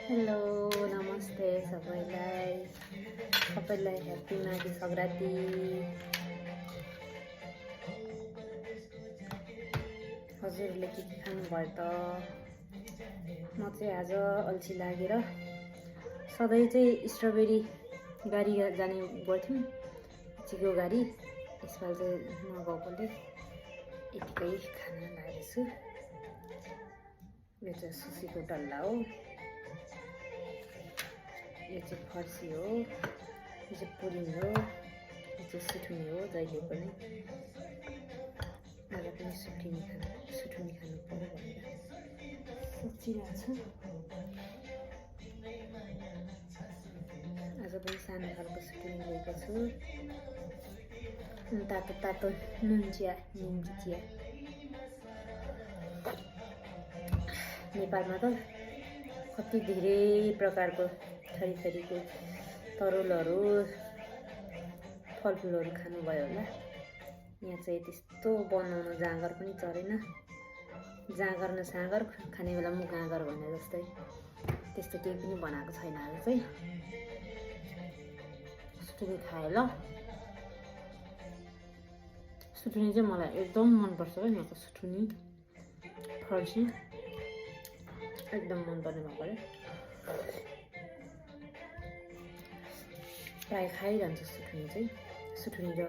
Hello नमस्ते सबैलाई happy Maghe Sankranti. हजुरहरूले के खानुभयो त? म चाहिँ आज अल्छी लागेर सधैँ चाहिँ स्ट्रबेरी गाडी जाने गर्थ्यौँ, चिको गाडी। यसपालि चाहिँ नगएकोले यतिकै खाना लागेको छु। यो चाहिँ सुसीको डल्ला हो, यो चाहिँ फर्सी हो, यो चाहिँ पुरिङ हो, यो चाहिँ सुठुनी हो। जहिले पनि आज पनि सुठुनी खानु पर्यो भनेर सोचिरहेको छु। आज पनि सानो खालको सुठुनी लिएको छु। तातो तातो नुन चिया, निम्की चिया। नेपालमा त कति धेरै प्रकारको थरीथरीको तरुलहरू फलफुलहरू खानुभयो होला। यहाँ चाहिँ त्यस्तो बनाउन जाँगर पनि चरेन। जाँगर न साँगर खाने बेला म गाँगर भने जस्तै त्यस्तो केही पनि बनाएको छैन। आज चाहिँ सुठुनी खाएँ ल। सुठुनी चाहिँ मलाई एकदम मनपर्छ है। म त सुठुनी फर्सी एकदम मनपर्ने भएकोले प्राय खाइरहन्छ सुठुनी र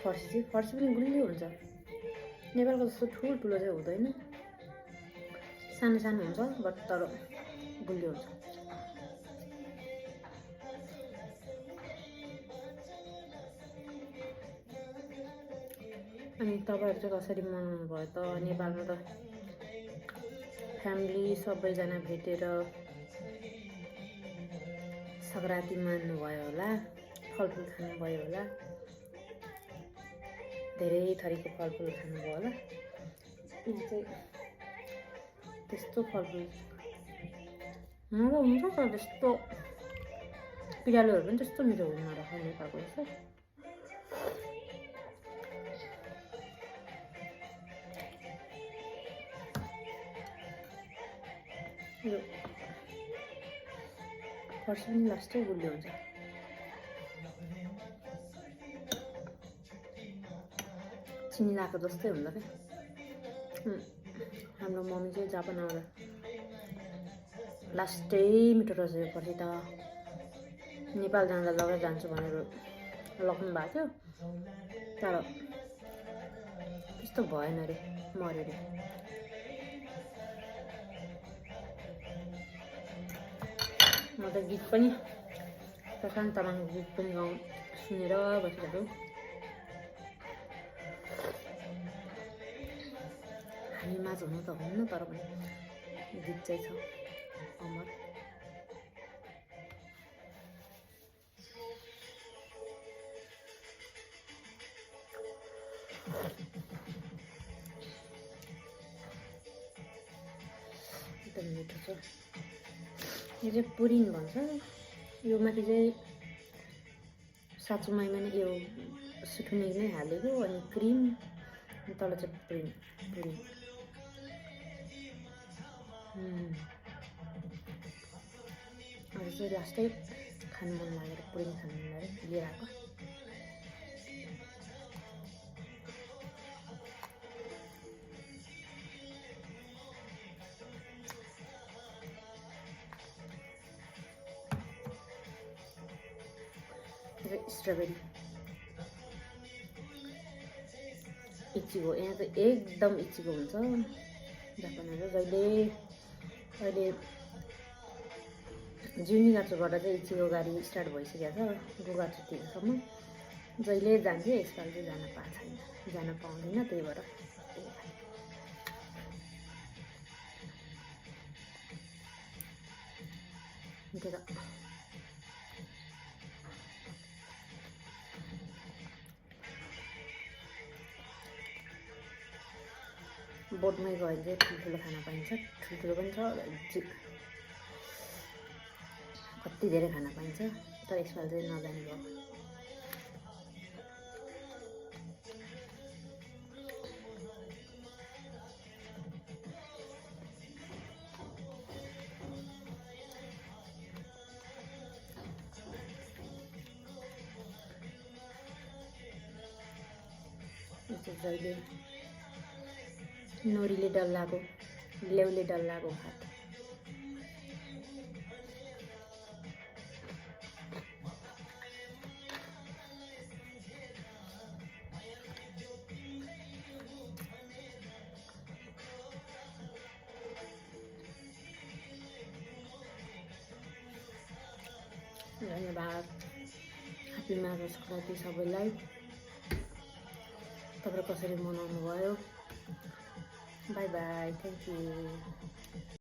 फर्सी पनि गुलियो हुन्छ। नेपालको जस्तो ठुलो चाहिँ हुँदैन, सानो सानो हुन्छ बट तर गुलियो हुन्छ। अनि तपाईँहरू चाहिँ कसरी मनाउनु भयो त? नेपालमा त फ्यामिली सबैजना भेटेर सङ्क्रान्ति मान्नुभयो होला, फलफुल खानुभयो होला, धेरै थरीको फलफुल खानुभयो होला। यहाँ चाहिँ त्यस्तो फलफुल मिठो हुन्छ तर त्यस्तो पिँडालुहरू पनि त्यस्तो मिठो हुँदैन रहेछ नेपालको जस्तो। यो फर्सी पनि लास्टै गुलियो हुन्छ। चिनी लगाएको जस्तै हुन्छ क्या। हाम्रो मम्मी चाहिँ जापान आउँदा लास्टै मिठो रहेछ यो फर्सी त। नेपाल जाँदा लगेर जान्छु भनेर लग्नु भएको थियो, तर त्यस्तो भएन अरे, मऱ्यो अरे। म त गीत पनि प्रशान्त तामाङको गीत पनि सुनेर बसिरहेको। हामी माझ हुनु त हुन्न, तर पनि गीत चाहिँ छ अमर। एकदम मिठो छ। यो चाहिँ पुरिङ भन्छ। यो माथि चाहिँ साँचुमाईमा नै यो सुठुनी नै हालेको, अनि क्रिम, तल चाहिँ पुरिङ। आज चाहिँ लास्टै खानु मन लागेर पुरिङ खानु मन लागेर लिएर आएको। स्ट्रबेरी इचिगो, यहाँ चाहिँ एकदम इचिगो हुन्छ जापानहरू। अहिले जुनिगाचोबाट चाहिँ इचिगो गाडी स्टार्ट भइसकेको छ, गुगाचोतिसम्म। जहिले जान्थेँ, यसपालि चाहिँ जान पाएको छैन, जान पाउँदैन। त्यही भएर बोटमै गयो भने चाहिँ ठुल्ठुलो खाना पाइन्छ। ठुल्ठुलो पनि छ, कति धेरै खाना पाइन्छ, तर यसपालि चाहिँ नजाने भयो। यस्तो जहिले नोरीले डल्लाको लेउले डल्लाको भात। धन्यवाद। ह्याप्पी महावीर सङ्क्रान्ति सबैलाई। तपाईले कसरी मनाउनु भयो? By by, thank you.